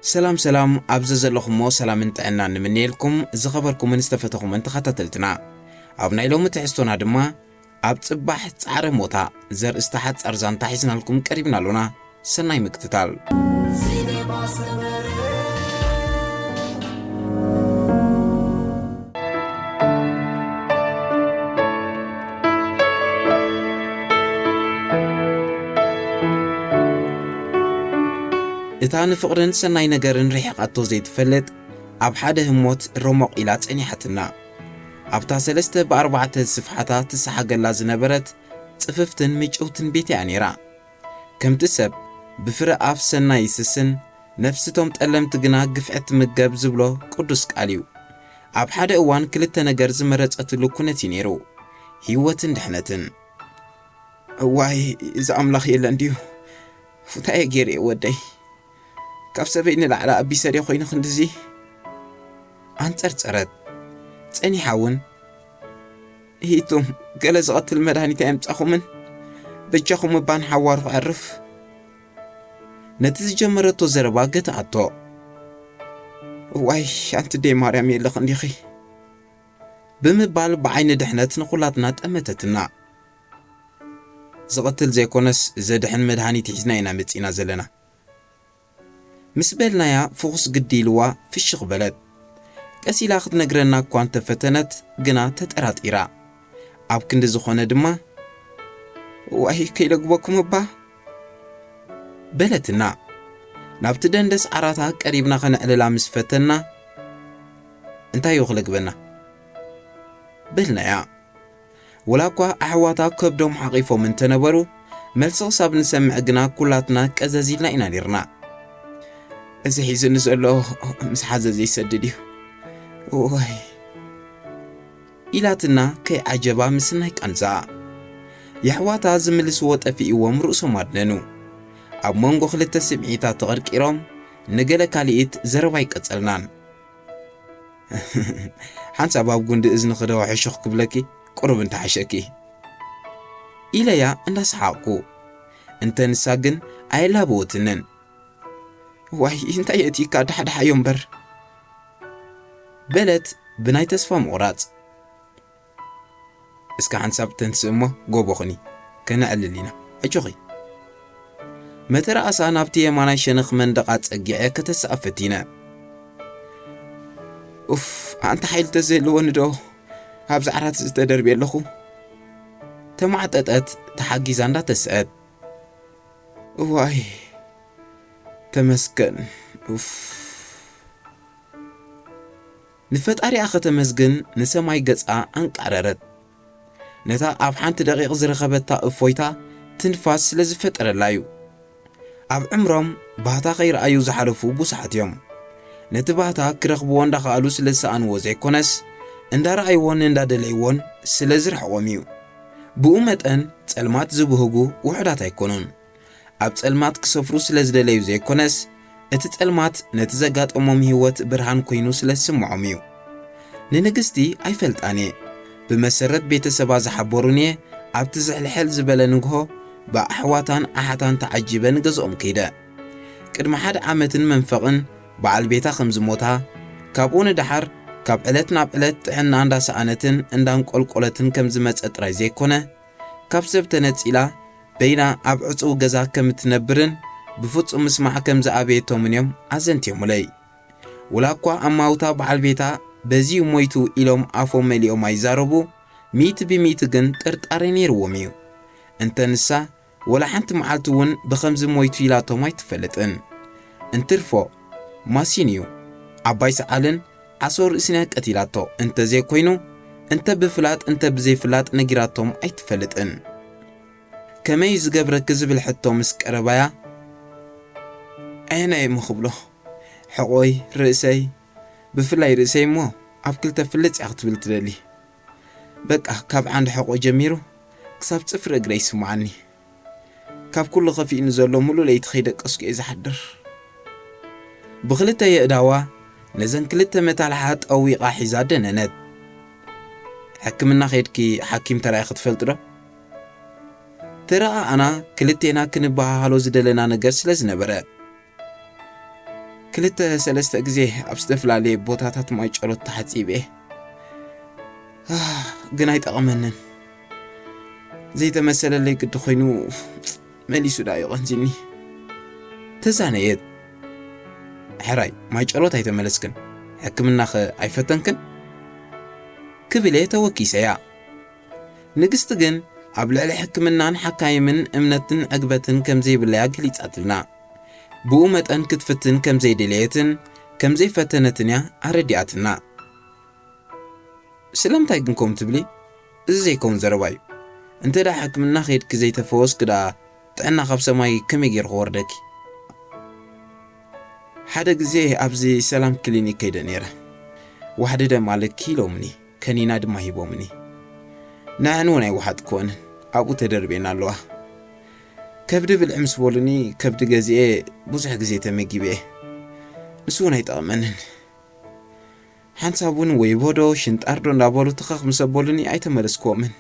ሰላም ሰላም፣ ኣብ ዘዘለኹሞ ሰላምን ጥዕናን ንምንየልኩም ዝኸበርኩምን ዝተፈተኹምን ተኸታተልትና። ኣብ ናይ ሎሚ ትሕዝቶና ድማ ኣብ ጽባሕ ጻዕረ ሞታ ዘርእስታ ሓጻር ዛንታ ሒዝናልኩም ቀሪብና ኣሎና። ሰናይ ምክትታል። እታ ንፍቕርን ሰናይ ነገርን ርሒቓቶ ዘይትፈልጥ፣ ኣብ ሓደ ህሞት ሮሞቕ ኢላ ጸኒሓትና። ኣብታ ሰለስተ ብኣርባዕተ ስፍሓታ ትሰሓገላ ዝነበረት ጽፍፍትን ምጭውትን ቤት እያ ነይራ። ከምቲ ሰብ ብፍረ ኣፍ ሰናይ ይስስን፣ ነፍስቶም ጠለምቲ ግና ግፍዒ ትምገብ ዝብሎ ቅዱስ ቃል እዩ። ኣብ ሓደ እዋን ክልተ ነገር ዝመረጸትሉ ኩነት እዩ ነይሩ፣ ህይወትን ድሕነትን። እዋይ፣ እዚ ኣምላኽ የለን ድዩ? ፉታየ ገይረ ወደይ። ካብ ሰበይ ንላዕሊ ኣቢሰ ድየ ኮይኑ ክንድዚ? ኣንጸርጸረት። ጸኒሓ እውን፣ "እሂቱም፣ ገለ ዝቐትል መድሃኒት ኣየምጻኹምን? በጃኹም እባ ንሓዋሩ ክዕርፍ?" ነቲ ዝጀመረቶ ዘረባ ገትኣቶ። "እዋይ፣ ኣንቲ ደይ ማርያም የለኽን ዲኺ?" ብምባል ብዓይኒ ድሕነት ንኹላትና ጠመተትና። "ዝቐትል ዘይኮነስ ዘድሕን መድሃኒት ሒዝና ኢና መጺና ዘለና" ምስ በልናያ ፍኹስ ግዲ ኢልዋ ፍሽኽ በለት። ቀስ ኢላ ክትነግረና እኳ እንተፈተነት ግና ተጠራጢራ። ኣብ ክንዲ ዝኾነ ድማ፣ "ዋይ ከይለግበኩም እባ" በለትና። ናብቲ ደንደስ ዓራታ ቀሪብና ከነዕልላ ምስ ፈተና፣ "እንታይ እዩ ክለግበና?" በልናያ። ወላ እኳ ኣሕዋታ ከብዶም ሓቒፎም እንተነበሩ፣ መልሲ ክሳብ ንሰምዕ ግና ኩላትና ቀዘዝ ኢልና ኢና ኔርና። "እዚ ሒዙኒ ዘሎ ምስ ሓዘ ዘይሰድድ እዩ። እዋይ" ኢላትና ከይዓጀባ ምስናይ ቃንዛ። የሕዋታ ዝምልስዎ ጠፊእዎም ርእሶም ኣድነኑ። ኣብ መንጎ ክልተ ስምዒታት ተቐርቂሮም ንገለ ካልኢት ዘረባ ኣይቀጸልናን። "ሓንሳብ ኣብ ጉንዲ እዝንኺ ዶ ሕሹኽ ክብለኪ ቁሩብ እንተሓሸኪ" ኢለያ እንዳሰሓቕኩ። እንተ ንሳ ግን ኣየላበወትንን። "ዋይ እንታይ የእትይካ፣ ዳሕዳሕ እዮ እምበር" በለት ብናይ ተስፋ ምቑራጽ። "እስከ ሓንሳብ ተንስእ እሞ ጎቦ ኹኒ፣ ከነዕልል ኢና፣ ኣጆኺ" መተርኣሳ ናብቲ የማናይ ሸነኽ መንደቕ ኣጸጊዐ ከተስኣ ፈቲነ። "ኡፍ፣ ኣንታ ሓይሊ ተዘይህልወኒ ዶ ኣብዚ ዓራት እዚ ተደርብየ ኣለኹ?" ተማዕጠጠት ተሓጊዛ እንዳተስአት። "እዋይ ተመስገን፣ ኡፍ" ንፈጣሪኣ ከተመስግን ንሰማይ ገጻ ኣንቃረረት። ነታ ኣብ ሓንቲ ደቂቕ ዝረኸበታ እፎይታ ትንፋስ ስለ ዝፈጠረላ እዩ። ኣብ ዕምሮም ባህታ ከይረኣዩ ዝሓለፉ ብዙሓት እዮም። ነቲ ባህታ ክረኽብዎ እንዳኸኣሉ ስለ ዝሰኣንዎ ዘይኮነስ፣ እንዳረኣይዎን እንዳደለይዎን ስለ ዝርሕቖም እዩ። ብኡ መጠን ጸልማት ዝብህጉ ውሑዳት ኣይኮኑን። ኣብ ጸልማት ክሰፍሩ ስለ ዝደለዩ ዘይኮነስ፣ እቲ ጸልማት ነቲ ዘጋጠሞም ህይወት ብርሃን ኮይኑ ስለ ዝስምዖም እዩ። ንንግስቲ ኣይፈልጣን እየ። ብመሰረት ቤተሰባ ዝሓበሩን እየ፣ ኣብቲ ዝሕልሕል ዝበለ ንግሆ ብኣሕዋታን ኣሓታን ተዓጂበ ንገዝኦም ከይደ። ቅድሚ ሓደ ዓመትን መንፈቕን በዓል ቤታ ከም ዝሞታ፣ ካብኡ ንደሓር ካብ ዕለት ናብ ዕለት ጥዕና እንዳሰኣነትን እንዳንቆልቆለትን ከም ዝመጸ ጥራይ ዘይኮነ፣ ካብ ሰብ ተነጺላ በይና ኣብ ዕጹው ገዛ ከም እትነብርን ብፍጹም ምስማዕ ከም ዝኣበየቶምን እዮም ኣዘንትዮምለይ። ውላ እኳ ኣማውታ በዓል ቤታ በዚ እዩ ሞይቱ ኢሎም ኣፎም መሊኦም ኣይዛረቡ፣ ሚእቲ ብሚእቲ ግን ጥርጣሬ ነይርዎም እዩ። እንተ ንሳ ወላ ሓንቲ መዓልቲ እውን ብኸምዚ ሞይቱ ኢላቶም ኣይትፈልጥን። እንትርፎ ማሲን እዩ። ዓባይ ሰዓልን ዓሶ ርእስን እያ ቀቲላቶ። እንተዘይኮይኑ፣ እንተ ብፍላጥ እንተ ብዘይፍላጥ ነጊራቶም ኣይትፈልጥን። ከመይ ዝገብረኪ ዝብል ሕቶ ምስ ቀረባያ፣ ኣየናይ እሞ ክብሎ? ሕቖይ፣ ርእሰይ፣ ብፍላይ ርእሰይ እሞ ኣብ ክልተ ፍልጥ እያ ክትብል ትደሊ። በቃ ካብ ዓንዲ ሕቖ ጀሚሩ ክሳብ ጽፍሪ እግረይ ይስምዓኒ። ካብ ኩሉ ከፊእኒ ዘሎ ሙሉእ ለይቲ ከይደቀስኩ እየ ዝሓድር። ብኽልተ የእዳዋ ነዘን ክልተ መታልሓ ጠዊቓ ሒዛ ደነነት። ሕክምና ከይድኪ ሓኪም ተራኢኺ ትፈልጢ ዶ? ተረኣኣና ክልቴና ክንበሃሃሎ ዝደለና ነገር ስለ ዝነበረ። ክልተ ሰለስተ ግዜ ኣብ ዝተፈላለየ ቦታታት ማይ ጨሎት ተሓጺበ። ኣህ፣ ግን ኣይጠቐመንን። ዘይተመሰለለይ ግዲ ኮይኑ መሊሱ ደኣ እዩ ቀንዚኒ። ተዛነየት። ሕራይ፣ ማይ ጨሎት ኣይተመለስክን? ሕክምናኸ ኣይፈተንክን? ክብል እየ ተወኪሰያ። ንግስቲ ግን ኣብ ልዕሊ ሕክምናን ሓካይምን እምነትን ዕግበትን ከም ዘይብላያ ገሊጻትልና። ብኡ መጠን ክትፍትን ከም ዘይደለየትን ከም ዘይፈተነትን እያ ኣረዲኣትና። ስለምንታይ ግን ከምኡ ትብሊ? እዚ ዘይከውን ዘረባ እዩ። እንተ ደኣ ሕክምና ከይድኪ ዘይተፈወስኪ ደኣ ጥዕና ካብ ሰማይ ከመይ ገይሩ ክወርደኪ? ሓደ ግዜ ኣብዚ ሰላም ክሊኒክ ከይደ ነይረ። ዋሕዲ ደም ኣለኪ ኢሎምኒ፣ ከኒና ድማ ሂቦምኒ። ንዐን እውን ኣይወሓጥክወንን፣ ኣብኡ ተደርቤን ኣለዋ። ከብዲ ብልዒ ምስ በሉኒ፣ ከብዲ ገዚኤ ብዙሕ ግዜ ተመጊበ እየ። ንሱ እውን ኣይጠቐመንን። ሓንሳብ እውን ወይቦ ዶ ሽንጣር ዶ እንዳበሉ ትኸኽ ምስ ኣበሉኒ ኣይተመለስክዎምን።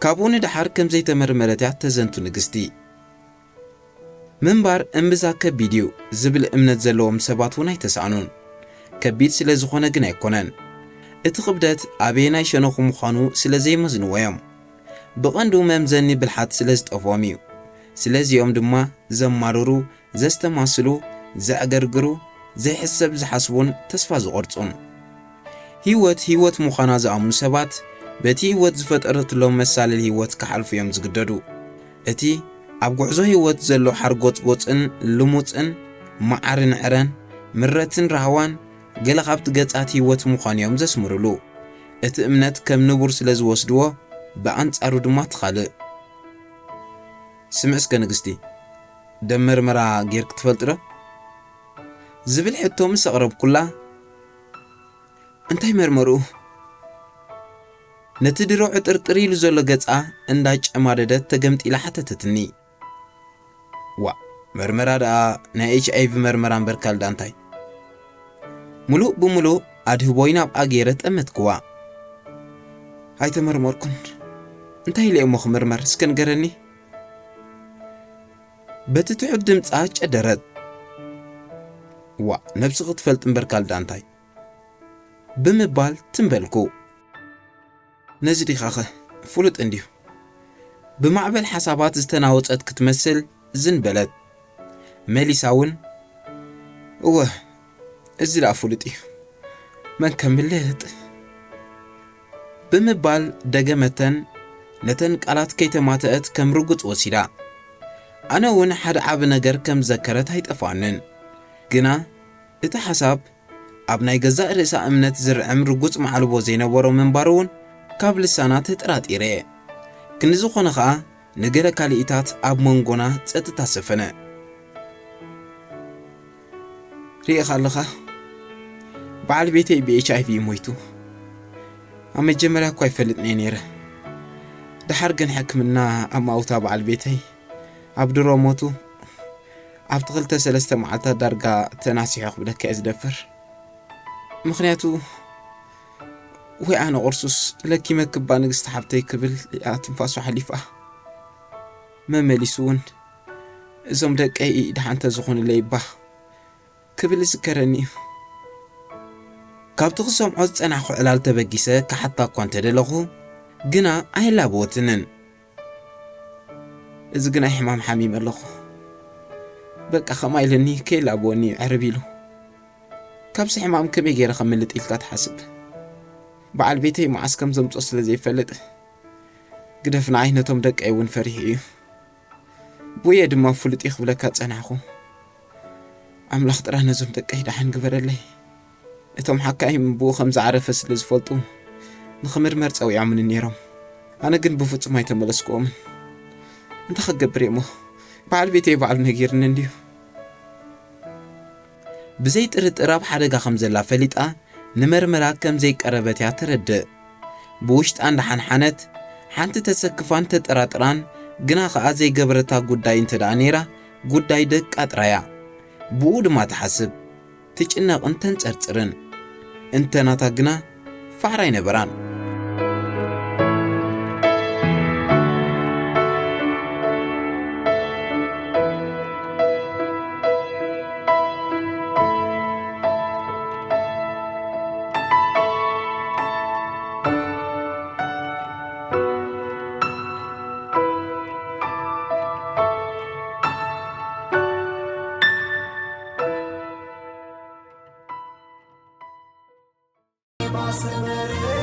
ካብኡ ንደሓር ከም ዘይተመርመረት እያ ተዘንቱ ንግስቲ። ምንባር እምብዛ ከቢድ እዩ ዝብል እምነት ዘለዎም ሰባት እውን ኣይተሳእኑን። ከቢድ ስለ ዝኾነ ግን ኣይኮነን። እቲ ክብደት ኣበየናይ ሸነኹ ምዃኑ ስለ ዘይመዝንዎ እዮም። ብቐንዱ መምዘኒ ብልሓት ስለ ዝጠፍኦም እዩ። ስለዚኦም ድማ ዘማርሩ፣ ዘስተማስሉ፣ ዘዕገርግሩ፣ ዘይሕሰብ ዝሓስቡን ተስፋ ዝቖርጹን። ህይወት ህይወት ምዃና ዝኣምኑ ሰባት በቲ ህይወት ዝፈጠረትሎም መሳልል ህይወት ክሓልፉ እዮም ዝግደዱ። እቲ ኣብ ጉዕዞ ህይወት ዘሎ ሓርጎጽጎጽን ልሙጽን፣ መዓርን ዕረን፣ ምረትን ራህዋን ገለ ካብቲ ገጻት ህይወት ምዃኑ እዮም ዘስምሩሉ። እቲ እምነት ከም ንቡር ስለ ዝወስድዎ፣ ብኣንጻሩ ድማ እቲ ካልእ። ስምዒ እስከ ንግስቲ፣ ደም መርመራ ጌርኪ ትፈልጢ ዶ? ዝብል ሕቶ ምስ ኣቕረብኩላ፣ እንታይ መርመርኡ? ነቲ ድሮ ዕጥርጥር ኢሉ ዘሎ ገጻ እንዳጨማደደት ተገምጢላ ሓተተትኒ። ዋእ፣ መርመራ ደኣ ናይ ኤች ኣይ ቪ መርመራ እምበር ካልእ ደኣ እንታይ? ምሉእ ብምሉእ ኣድህቦይ ናብኣ ገይረ ጠመትክዋ። ኣይተመርመርኩን። እንታይ ኢለ እሞ ክምርመር? እስከ ንገረኒ። በቲ ትሑት ድምጻ ጨደረት። ዋእ፣ ነብስኺ ትፈልጢ እምበር ካልእ ደኣ እንታይ? ብምባል ትም በልኩ። ነዚ ዲኻኸ? ፍሉጥ እንድዩ። ብማዕበል ሓሳባት ዝተናወጸት ክትመስል ዝን በለት። መሊሳ እውን፣ እወ፣ እዚ ደኣ ፍሉጥ እዩ። መን ከምልጥ? ብምባል ደገመተን ነተን ቃላት ከይተማተአት ከም ርጉጽ ወሲዳ። ኣነ እውን ሓደ ዓቢ ነገር ከም ዘከረት ኣይጠፍኣንን። ግና እቲ ሓሳብ ኣብ ናይ ገዛእ ርእሳ እምነት ዝርዕም ርጉጽ መዓልቦ ዘይነበሮ ምንባሩ እውን ካብ ልሳና ተጠራጢረ እየ። ክንዲ ዝኾነ ኸኣ፣ ንገለ ካልኢታት ኣብ መንጎና ጸጥታ ሰፈነ። ርኢኻ ኣለኻ፣ በዓል ቤተይ ብ ኤች ኣይ ቪ እዩ ሞይቱ። ኣብ መጀመርያ እኳ ኣይፈልጥን እየ ነይረ። ደሓር ግን ሕክምና ኣማውታ በዓል ቤተይ ኣብ ድሮ ሞቱ ኣብቲ ክልተ ሰለስተ መዓልታት ዳርጋ ተናሲሑ ክብለካ እየ ዝደፍር። ምኽንያቱ ወይ ኣነ ቁርሱስ ለኪመኪ እባ ንግስቲ ሓብተይ ክብል እያ ትንፋሱ ሓሊፋ። መመሊሱ እውን እዞም ደቀይ ደሓን ተዝኾኑለይ እባ ክብል ይዝከረኒ እዩ። ካብቲ ክሰምዖ ዝጸናሕኩ ዕላል ተበጊሰ ክሓታ እኳ እንተደለኹ፣ ግና ኣይላበወትንን። እዚ ግናይ ሕማም ሓሚመ ኣለኹ። በቃ ከምኣ ኢለኒ ከይላበወኒ እዩ ዕርብ ኢሉ። ካብዚ ሕማም ከመይ ገይረ ከምልጥ ኢልካ ትሓስብ? በዓል ቤተይ መዓስ ከም ዘምጾ ስለ ዘይፈልጥ፣ ግደፍ ንዓይ ነቶም ደቀይ እውን ፈሪሑ እዩ። ብየ ድማ ፍሉጥ እዩ ክብለካ ጸናሕኩ። ኣምላኽ ጥራሕ ነዞም ደቀይ ደሓን ግበረለይ። እቶም ሓካይም ብኡ ከም ዝዓረፈ ስለ ዝፈልጡ፣ ንኽምርመር ጸዊዖምኒ ነይሮም። ኣነ ግን ብፍጹም ኣይተመለስክዎምን። እንታይ ክገብር እየ እሞ? በዓል ቤተይ ባዕሉ ነጊርኒ እንድዩ። ብዘይ ጥርጥር ኣብ ሓደጋ ከም ዘላ ፈሊጣ፣ ንመርመራ ከም ዘይቀረበት እያ ተረድእ። ብውሽጣ እንዳሓንሓነት፣ ሓንቲ ተሰክፋን ተጠራጥራን፣ ግና ኸኣ ዘይገበረታ ጉዳይ እንተ ደኣ ነይራ፣ ጉዳይ ደቃ ጥራያ። ብኡ ድማ ትሓስብ፣ ትጭነቕን ተንጸርጽርን። እንተ ናታ ግና፣ ፋዕራ ኣይነበራን። ባሰመረ